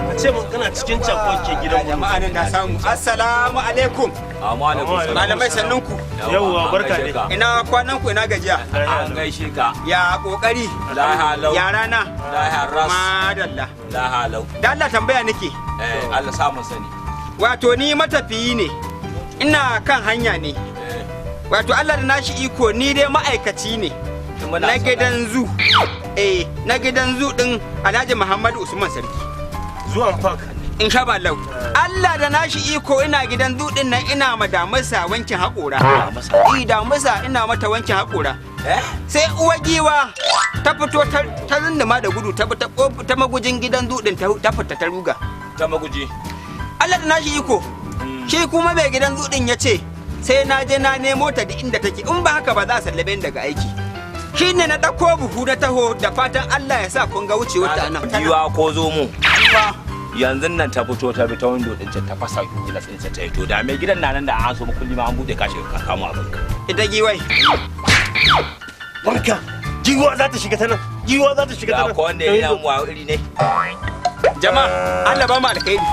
Ka ce mun kana cikin cakon ke gidan mu. Jama'a, nan na samu. Assalamu alaikum. Amma alaikum salam. Malamai, sannunku. Yawwa, barka An gaishe dai. ka. Ina kwanan ku? Ina gajiya? An gaishe ka. Ya kokari? Lahiya lau. Ya rana? Lahiya ras. Madalla. Lahiya lau. Da Allah, tambaya nake. Eh, Allah sa mun sani. Wato ni matafiyi ne, ina kan hanya ne. Wato Allah da nashi iko, ni dai ma'aikaci ne Muna na gidan zoo, eh, na gidan zoo din Alhaji Muhammadu Usman Sarki. Zuwan park. In sha Allah. Allah da nashi iko, ina gidan zoo din nan, ina ma damusa wankin haƙora. Damusa? Eh, damusa, ina mata wankin haƙora. Eh? Sai uwa giwa ta fito, ta zunduma da gudu, ta bi ta magujin gidan zoo din, ta fita, ta ruga. Ta maguji. Allah da nashi iko, shi kuma mai gidan zoo din ya ce sai na je na nemo ta da inda take, in ba haka ba za a sallame ni daga aiki. Shi ne na ɗauko buhu na taho, da fatan Allah ya sa kun ga wucewar ta nan. Giwa ko zomo? Giwa. Yanzu nan ta fito, ta bi ta window din can, ta fasa gilas din ta to da mai gidan na nan, da an so makulli ma an bude, ka shiga ka kamo abinka. Ita giwai? Barka. Giwa za ta shiga ta nan. Giwa za ta shiga ta Da nan. ko wanda ya mu iri ne. Jama'a, Allah ba mu alkhairi.